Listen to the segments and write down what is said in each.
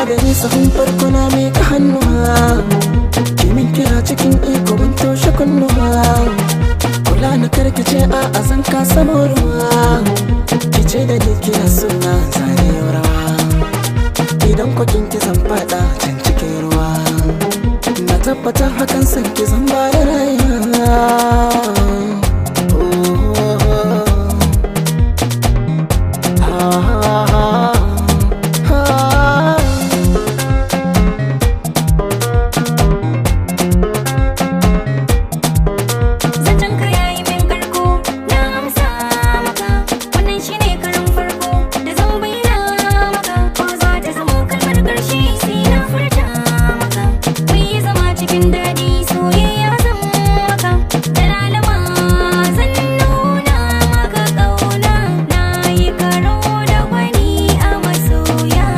Gani sahun farko na miƙa hannuwa, kimin kira cikin iko ban toshe kunnuwa. Kula na karkace a zan kasa ruwa, kice da ni kina suna zane rawa. Idan kwakin ki zan fada can cikin ruwa, na tabbata hakan san ki zan ba da rayuwa. Oh, oh, oh. Ah, ah, ah. Zancen ka yayi min karko, na amsa maka. Wannan shine karin farko da zan bayyana maka. Ko za ta zamo kalmar karshe sai na furta maka. Mun yi zama cikin daɗi, soyayya zan maka. Da lalama zan nuna maka ƙauna. Na yi karo da gwani a masoya.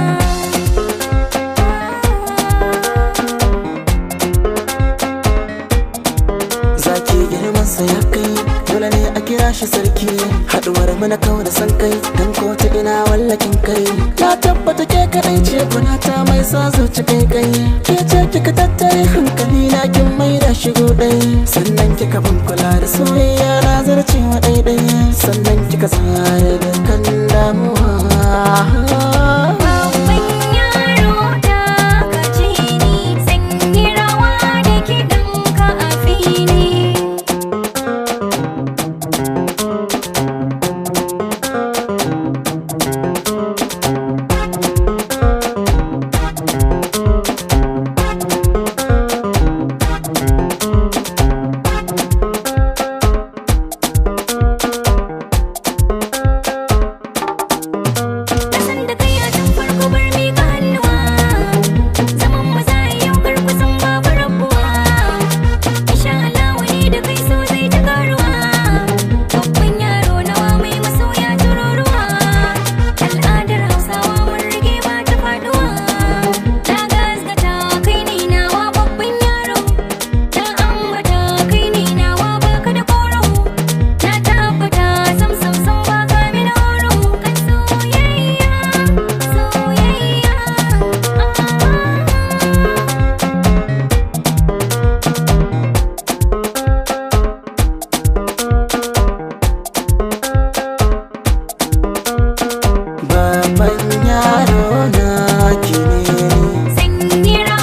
Zaki girman sa ya kai, dole ne a kira shi sarki. Haduwar mu na kau da san kai, dan ko ta ina wallakin kai. Na tabbata ke kadai ce ta mai sa zuci kai kai. Ke ce kika tattare hankali na kin mai da shigo dai. Sannan kika ban kula da soyayya na zarcewa dai dai. Sannan kika tsare dukkan damuwa.